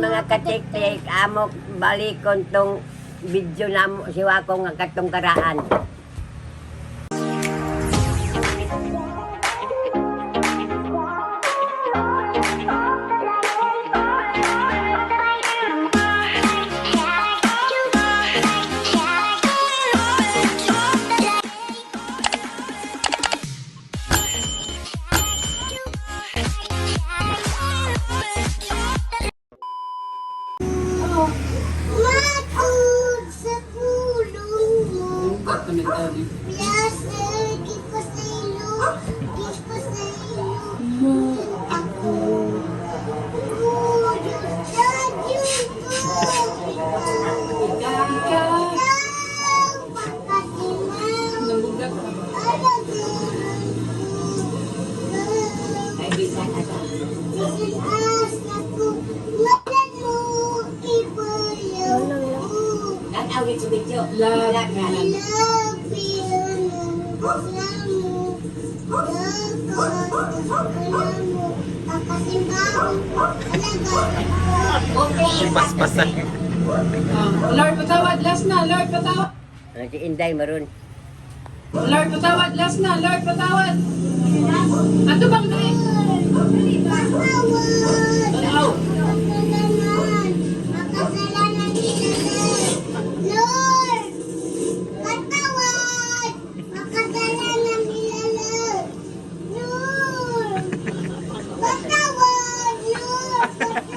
Mga katiktik, amok balikon tong video na mo siwa ko nga katong karaan. Matod sa pulong mo. Blessed, ipasaylo, ipasaylo ako. O Diyos, sa Diyos ko, ikaw. Ikaw, pagkasimaw, alagaran ko. Ay, bisan ata. Bisan asa ko, wala mo ibayaw ko. Ang awit sa video. Love. Paspasan. Ah, Lord, patawad. Last na. Lord, patawad. Ano si Inday maron. Lord, patawad. Last na. Lord, patawad. Ato bang dali? Tanaw. Lord, patawad! Makasalanan nila, Lord. Lord, patawad! Lord, patawad!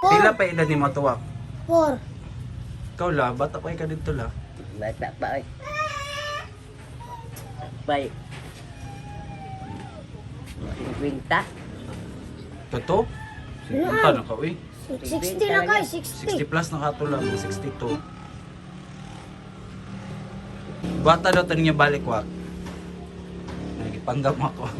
Pila pa edad ni Matuwak? Four. Ikaw la, bata pa ka dito la. Bata pa oy. Bay. 50. Totoo? 50 na ka, uy. 60 na kayo, 60. 60 plus na ka to lang, 62. Bata daw tanin niya balik wak. Nagipanggap ako.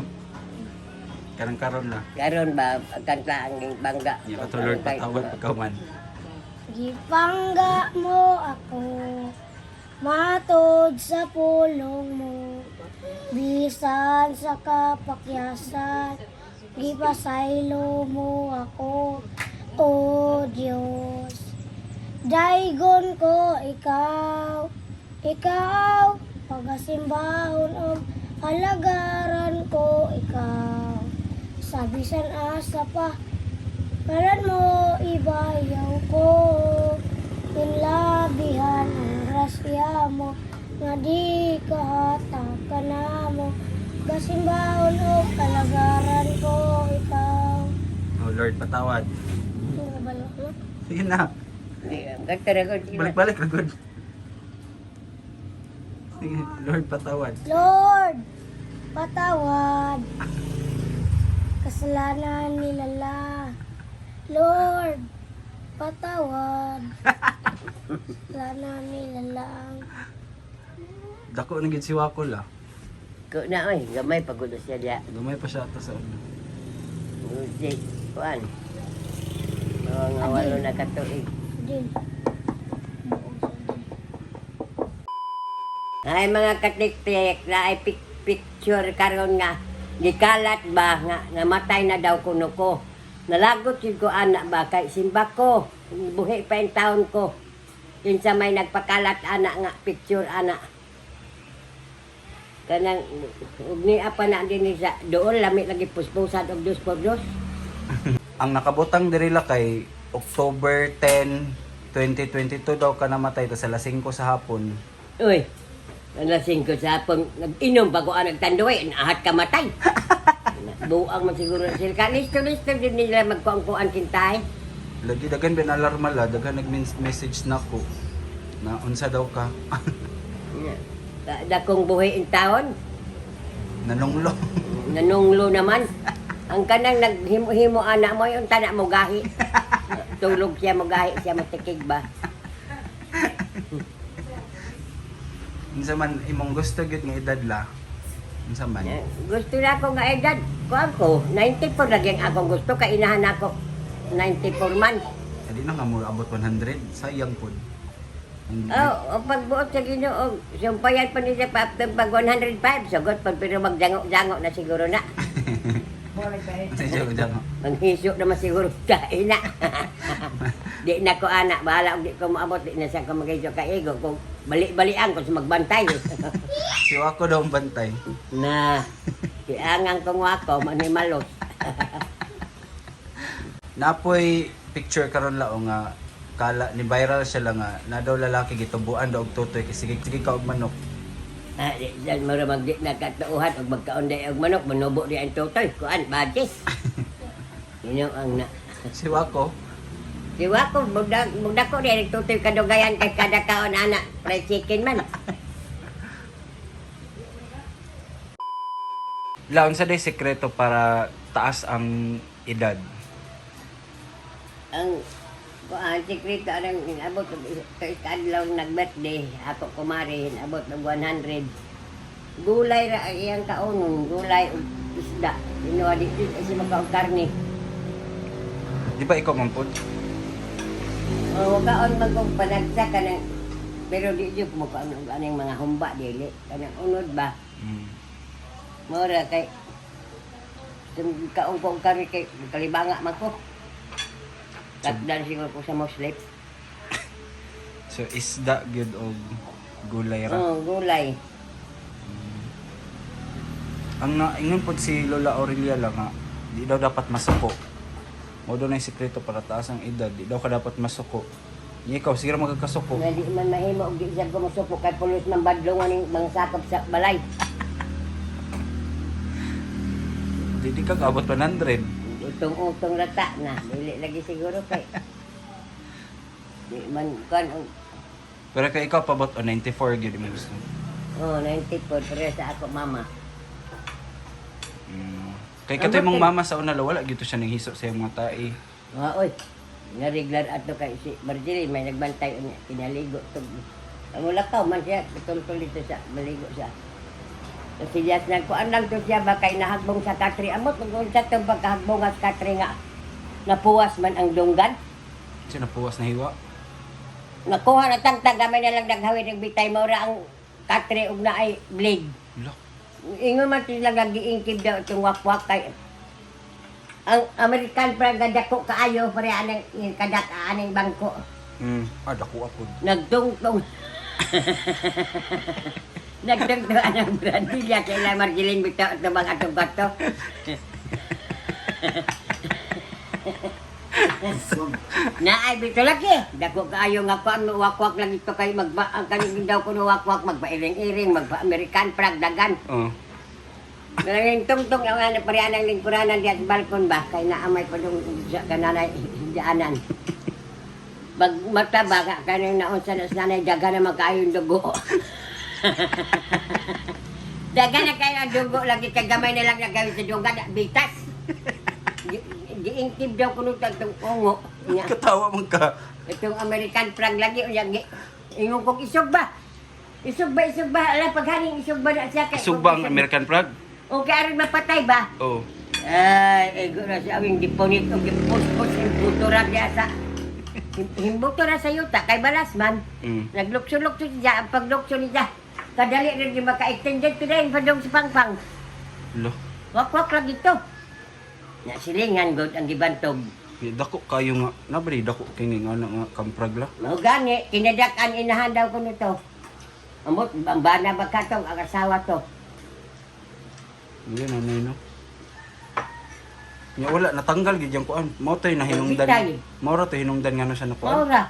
Karang karon la. Karon ba kanta ang bangga. Niya ka to Lord patawad pagkaman. Gipangga mo ako, matod sa pulong mo, bisan sa kapakyasan, gipasaylo mo ako, O Diyos. Daygon ko ikaw, ikaw, pagasimbahon og alagaran ko ikaw. Sa bisan asa pa, Karan mo ibayaw ko, Inlabihan ang grasya mo, nga di kahatakan na mo, Gasimbahon o kalagaran ko ikaw. Oh Lord, patawad. Ano ba no? Sige na. Kanta ra ko. Balik-balik ra good. Sige, Lord, patawad. Lord, patawad. Kasalanan nilala. Lord, patawad. Kasalanan nilala. Dako na gid si Wako la. Ko na oy, gamay pagod siya diya. Gamay pa siya ato sa ano. Music, kuan. Mga walo na katuig. Din. Ay mga katiktik na ay picture karon nga gikalat ba nga namatay na daw kuno ko. Nalagot yun ko anak ba kay simba ko. Buhi pa yung taon ko. Kinsa may nagpakalat anak nga picture anak. Kanang ug ni apa na din sa doon lami lagi puspusan og dos por dos. Ang nakabutang diri la kay October 10, 2022 daw ka namatay tas alas 5 sa hapon. Uy, alas 5 sa hapon, nag-inom bago ang nagtanduay, naahat ka matay. Buang man siguro sila. Ka, listo-listo din nila magkuang-kuan kintay. Lagi daghan ben alarma la, daghan nag-message na ko na unsa daw ka. Dakong buhi in taon, Nanunglo. nanunglo naman. Ang kanang naghimo-himo anak mo, yung tanak mo gahi. Tulog siya mo gahi, siya matikig ba? Unsa man imong gusto gyud nga edad la. Unsa man? Gusto na ako nga edad. Kuan ko, 94 lagi ang akong gusto, kainahan ako. 94 man. Adi na nga mo abot 100, sayang pod. Oh, ang pagbuot sa Ginoo, sumpayan pa nila pa after pag 105, sagot pag pero magjango-jango na siguro na. Sige, dyan. Manghiso naman siguro tayo na. Di na ko anak, bahala og di ko maabot, di na siya ko maghiso kay ego. Kung bali-balian ko sa magbantay. Si Wako daw ang bantay. Na, kiangang kong wako, manimalos. Napoy picture karon lao nga kala ni viral siya lang nga na daw lalaki gitubuan daw og tutoy kay sige sige ka og manok. Ah, di dyan mo ramang di nagkatuuhan og magkaunday og manok, manubo di ang tutoy. Kuan, badis. Yun ang na. Si Wako, Di wako, mugdak ko di, tutoy kadugayan kay kada kaon anak, fried chicken man. laon sa day sekreto para taas ang edad. Ang kuan sekreto anang inabot og kaadlaw nag-birthday ako kumari inabot og 100. Gulay ra ang iyang kaonon, gulay ug isda. Inuha di di siya makaon karne. Di ba ikaw man pod? O kaon man kong panagsa kanang pero di jud mo kaon og aning mga humba dili kanang unod ba. Mora kay kaon ko og karne kay kalibanga man ko. Takdan siguro ko sa Muslim. So isda gyud og gulay ra. Oh, gulay. Ang naingon pod si Lola Aurelia lang nga di daw dapat masuko. Mo daw na yung sekreto para taas ang edad, di daw ka dapat masuko. Nya ikaw siguro magkakasuko. Nga di man mahimo og di siya gumusuko kay pulos man badlong aning mga sakop sa balay. Di ka kaabot 100. Utong-utong rata na dili lagi siguro kay di man kan Pero kay ikaw pabot o 94 gyud mo gusto. oh 94 pero sa ako mama. Kay katoy mong mama sa una la, wala gyud to siya nanghiso sa iyang mga tae. Nga oy. Nga regular ato kay si Marjorie may nagbantay unya kinaligo to. Ang ulakaw man siya tutultol dito sa maligo siya. Kasi Jas nagkuan lang to siya ba kay nahagbong sa katri amot kung sa to pagkahagbong sa katri nga napuwas man ang dunggan. Siya napuwas na hiwa. Nakuha na tangtang gamay na lang naghawid ng bitay maura ang katre ug naay blade. Lo. Ingon man sila nagiingkib daw itong wakwak kay ang American pa nga dako kaayo pare anang kadak aning bangko. Ah, dako apod. Nagtungtong. Nagtungtong anang Brasilia kay la Marjeline bitaw at bang atong bato. Naay bitaw lagi. Dako kaayo nga kuan wakwak lagi to kay magba ang kaning daw kuno wakwak magba-iring-iring magba-American prag dagan. Oh. Nanging tungtong ang ano pare anang lingkuranan diya sa balkon ba kay naamay pa dong sa kananay daanan. Pag mata ba ka kanang naunsa na sa nanay daga na magkayo yung dugo. Daga na kayo ang dugo lagi kay gamay na lang nagawin sa duga na bitas. Giingkib daw kuno tagtong ungo. Nya, Katawa man ka. itong American flag lagi unya ingon kong isog ba. Isog ba, isog ba, ala paghaning isog ba na siya kay Isog ba ang American flag? Okay, aron mapatay ba? Oh. Ay, ego na siya awing gipunit o gipuspos himbuto ra diya sa himbuto ra sa yuta kay balas man. Naglukso-lukso siya ang paglukso niya. Kadali ra di maka-extended today padong sa pangpang. Lo. Wakwak lagi to. Na silingan god ang gibantog. Di, dako kayo nga. Nabri dako kay nga nga nga kamprag la. Mao gani kinadak-an inahan daw ko nito. Amot ang bana ba katong ang asawa to. Hindi nanay no. Nya wala natanggal gid yang kuan. Mao to'y nahinungdan. Bitay. Mao ra to'y hinungdan ngano siya nakuan. Mao ra.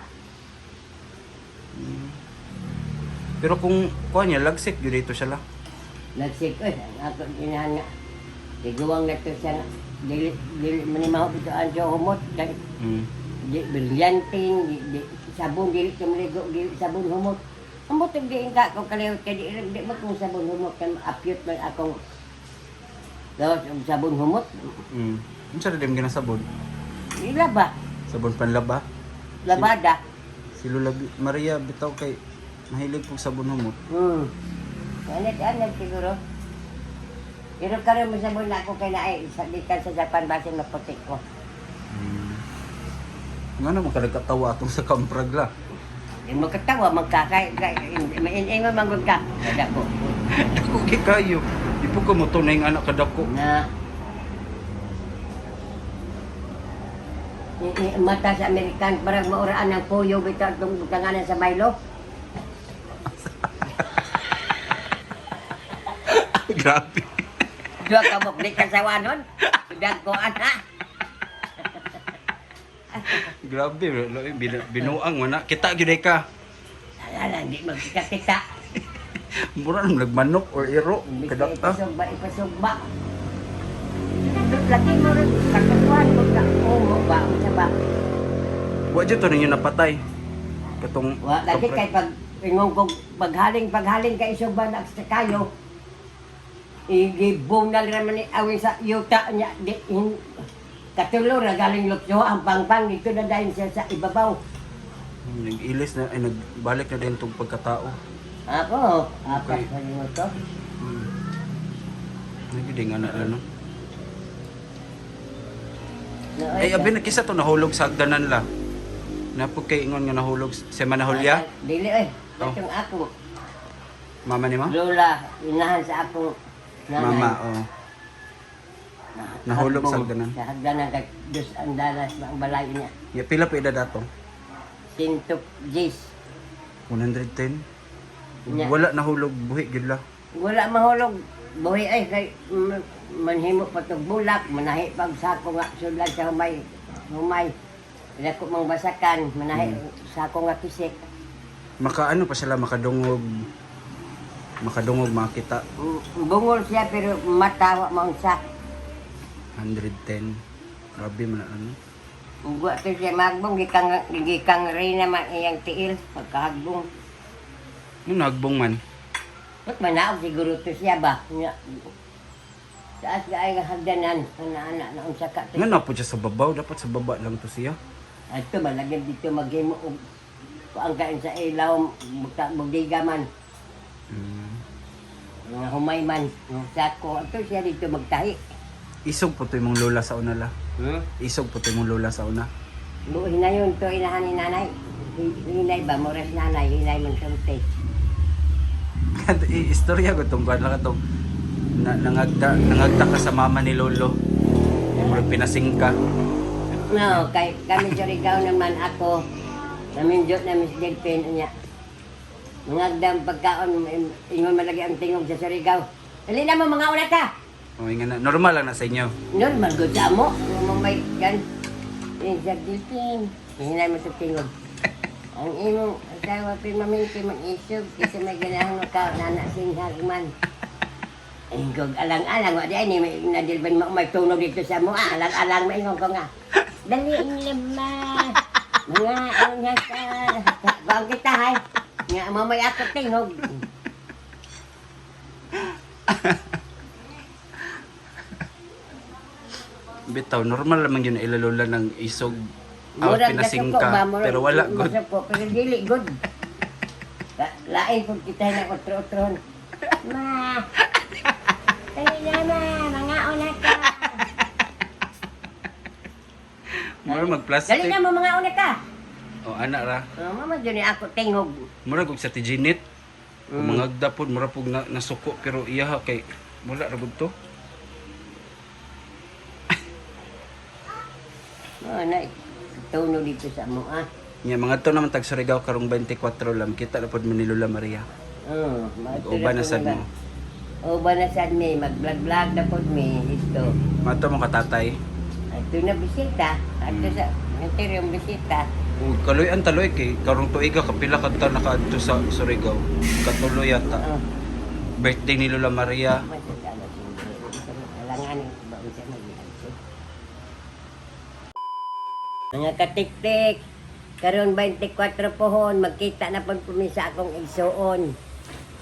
Pero kung kuan niya lagsik gyud dito siya la. Nagsik, oy, ang ako inahan nga. Tiguang na to siya nga. Dili, dili, manimaho ito ang siya humot. Dahil, di, brilyanting, di, di, sabon, dili tumligo, dili sabon humot. Humot ang diin ka, kung kalihot ka, di, di mo kung sabon humot, kaya maapyot man akong gawas og sabon humot. Unsa ra dim ginasabon? Ila ba? Sabon panlaba. Labada. Si Lola Maria bitaw kay mahilig pug sabon humot. Anit, anit siguro. Pero karon mo sabon na ako kay naay, sa gikan sa Japan basin maputik ko. Ngano man ka nagkatawa atong sa kamprag la. Di mo katawa, magkakay, maingon manggod ka. Kada ko. Dako kay kayo. Di po ko mo tunay nga anak kadako. Na, Mata sa Amerikan, parang mauraan ng puyo bitaw itong butanganan sa Milo. Grabe. Dua ka mo, di ka sa wanon. Sudag ko, ana. Grabe, lo, binuang man na. Kita gyud ay ka. Ala, di magkita-kita. Mura nang nagmanok or iro kadakta. Ipasugba, ipasugba. Lagi mo rin, kakatuan mo ka. Oo, ba, unsa ba? Wa jud to ninyo napatay. Katong Wa, lagi kay pag ingon kong paghaling paghaling kay isugba na sa kayo. Igibong na rin naman ni awin sa yuta niya. Di, hin, katulo ra galing lukso ang pangpang dito na dahil siya sa ibabaw. Nag-ilis na ay nagbalik na din tong pagkatao. Ako, apas Okay. pa mo to. Nagyud nga na ano. No, Ay abi na kisa to nahulog sa hagdanan la. Napog kay ingon nga nahulog si Manahulya. Dili eh. Oh. Katong ako. Mama ni ma? Lola, inahan sa akong nanay. Mama, oh. Nahulog sa hagdanan. Sa hagdanan kay Diyos ang dalas ang balay niya. Ya pila pa edad ato? Sintok Jis. 110. Nya. Wala nahulog buhi gyud la. Wala mahulog. Buhi ay kay manhimo pa tog bulak, manahi pag sako nga sudlan sa humay. Humay. Dako mang basakan, manahi sako nga kisik. Makaano pa sila makadungog makadungog makita Bungol siya pero matawa maunsa. 110. Grabe man na ano. Ugwa to siya magbong gikang gikang rin naman iyang tiil pagkahagbong. Ano nagbong man? Ba't manaog siguro to siya ba? Nya. Taas ka ay nga hagdanan, ana-ana na unsa ka to. Nga na po siya sa babaw, dapat sa baba lang to siya. Ato malagyan dito maghimo og kuang kain sa ilaw buta budiga man. Mga humay man, mga sako. Ato siya dito magtahi. Isog po to imong lola sa una la. Hmm? Isog po to imong lola sa una. Buhi na yun to inahan ni nanay. Hinay ba? Moras nanay, hinay man sulti. Istorya ko tong kuan lang katong na, nangagda nangagda ka sa mama ni lolo. Yung murag pinasing ka. No, kay kami Surigao naman ako. Naminjo na Miss Delphine niya. Mangagdang pagkaon, ingon malagi ang tingog sa Surigao. Dali na mo mga una ka. O nga na, normal lang na sa inyo. Normal good sa amo. Mo may gan. Yung sa Delphine. Hinay mo sa tingog. Ang imong asawa pirmamente mag-isog kasi may ganahan mo ka nana singhag man. Ingog alang-alang wa di ay ni may nadilban mo may tunog dito sa mo ah, alang-alang maingon ko nga. Dali ang lima. Mga unya ka. Bang kita hay. Nga mamay ako tingog. Bitaw normal lamang yun na ila lola ng isog. Ah, Murag pinasing nasuko ka. ba, murag Pero wala good. masuko, pero dili good. Lain kung kita na otro-otron. Ma. Dali na ma, mga una ka. Murag magplastic. Dali na mo mga una ka. O ana ra. Oh, mama jud ni ako tingog. Murag og sa tiginit. Mm. Mangagda pod murag pug na, nasuko pero iya ha kay wala ra gud to. Oh, na tuno dito sa mo ah. Nya mga to naman tag Surigao karong 24 lang kita na pod man ni Lola Maria. Oh, Uban na sad mo. Uban na sad mi, mag-vlog-vlog na pod mi dito. Mato mo katatay. Ato na bisita, ato sa interior bisita. Ug kaloy ang taloy kay karong tuiga kapila kadto nakaadto sa Surigao. Katuloy yata. Oh, Birthday ni Lola Maria. masasala alangan ba unsa magiadto. Mga katiktik, karon 24 pohon, magkita na pud kumi sa akong igsuon.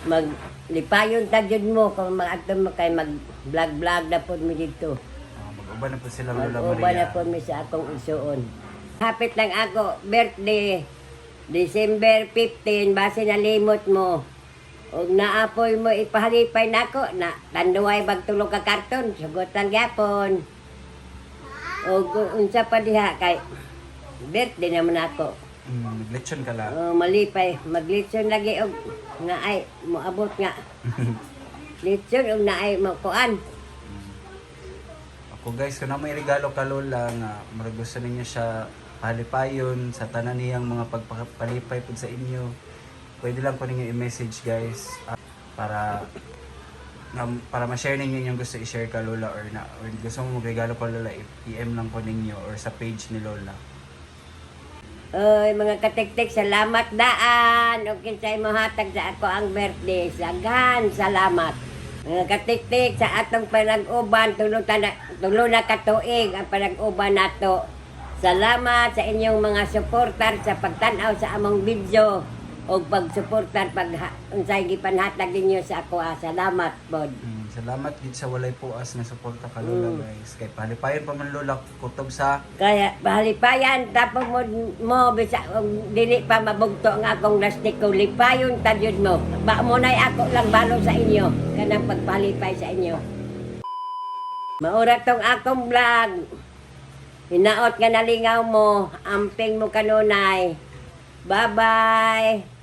Maglipayon ta jud mo kung maadto mo kay mag-vlog-vlog na pud mi dito. Ah, mag-uban na po sila Lola Mag-uban Maria. na po mi sa akong igsuon. Hapit lang ako, birthday, December 15, base na limot mo. Og naapoy mo ipahalipay nako na tanduay bagtulog ka karton, sugot lang gyapon. Og unsa pa diha kay birthday naman ako. Naglechon ka lang. Oh, malipay, maglitson lagi og nga ay moabot nga. Litson og naay mokuan. Kung guys, kung na may regalo ka Lola nga murag gusto ninyo siya palipayon sa tanan niyang mga pagpalipay pud sa inyo, pwede lang ko ninyo i-message, guys, para nga, para ma-share ninyo yung gusto i-share ka Lola or na or gusto mo magregalo ka Lola, i-PM lang ko ninyo or sa page ni Lola. Oy, mga katiktik, salamat daan. O kinsay mohatag sa ako ang birthday. Saghan, salamat. Mga katiktik, sa atong panag-uban, tulo na katuig ang panag-uban nato. Salamat sa inyong mga suportar sa pagtan-aw sa among video o pagsuportar pag unsay gipanhatag ninyo sa ako. Ah. Salamat pod. Salamat gid sa walay puas na suporta ka Lola, guys. Kay palipayon pa man Lola kutob sa Kaya halipayan tapos mo mo bisa og dili pa mabugto ang akong lastik ko lipayon ta jud mo. Ba mo nay ako lang balo sa inyo kanang pagpalipay sa inyo. Maura tong akong vlog. Hinaot nga nalingaw mo, amping mo kanunay. Bye-bye.